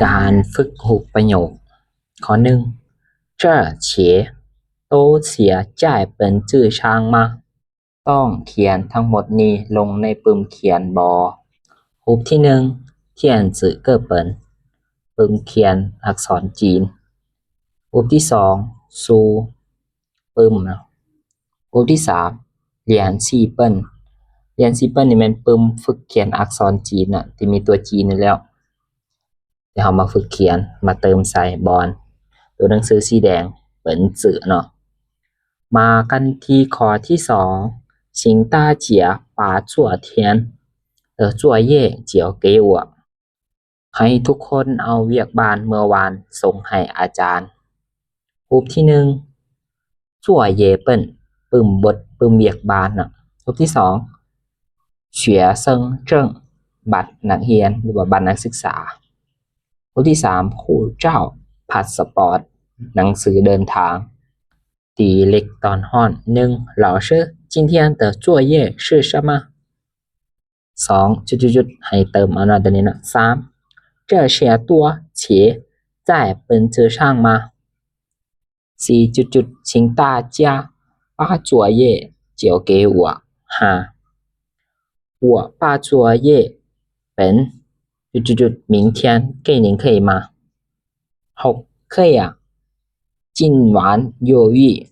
ການຝຶກຮູບປະໂຫຍກ. ຂໍ້ໜຶ່ງ 这些都写在本子上吗? ຕ້ອງຂຽນທັງໝົດນີ້ລົງໃນປຶ້ມຂຽນບໍ່? ຮູບທີໜຶ່ງ 电子课本 ປຶ້ມຂຽນອັກສອນຈີນ. ຮູບທີສອງ 书 ປຶ້ມເນາະ. ຮູບທີສາມ 练习本 练习本 ນີ້ແມ່ນປຶ້ມຝຶກຂຽນອັກສອນຈີນນະ ທີ່ມີຕົວຈີນນັ້ນແຫຼະ ທີ່ເຮົາມາຝຶກຂຽນ ມາເຕີມໃສ່ບ່ອນຕົວໜັງສືສີແດງ 本子 ເນາະ. ມາກັນທີ່ຂໍ້ທີສອງ 请大家把昨天的作业交给我. ໃຫ້ທຸກຄົນເອົາວຽກບ້ານເມື່ອວານສົ່ງໃຫ້ອາຈານ. ຮູບທີໜຶ່ງ 作业本 ປຶ້ມບົດ ປຶ້ມວຽກບ້ານເນາະ. ຮູບທີສອງ 学生证 ບັດນັກຮຽນ ຫຼືວ່າບັດນັກສຶກສາ. ຮູບທີສາມ 护照 ພາສປອດ ໜັງສືເດີນທາງ. ຕີເຫຼັກຕອນຮ້ອນ. ໜຶ່ງ 老师，今天的作业是什么? ສອງ ຈຸດໆ ໃຫ້ເຕີມເອົາເນາະ ຕົວນີ້ເນາະ. ສາມ 这些都写在本子上吗? ສີ່ ຈຸດໆ 请大家把作业交给我. ຫ້າ 我把作业本 จุดๆๆ 明天给您可以吗? ຫົກ 可以啊，今晚有雨，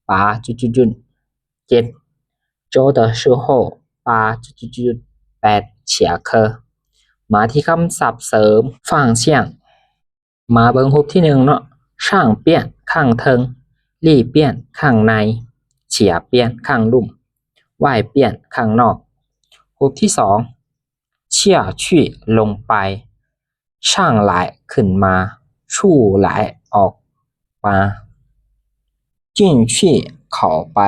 把 จุດໆໆ. ເຈັດ 周的时候把 จุດໆໆ. ແປດ 下课. ມາທີ່ຄຳສັບເສີມ 方向. ມາເບິ່ງຮູບທີໜຶ່ງເນາະ. 上边 ຂ້າງເທິງ, 里边 ຂ້າງໃນ, 下边 ຂ້າງລຸ່ມ, 外边 ຂ້າງນອກ. ຮູບທີສອງ 下去 ລົງໄປ, 上来 ຂຶ້ນມາ, 出来 ອອກມາ, 进去 ເຂົ້າໄປ.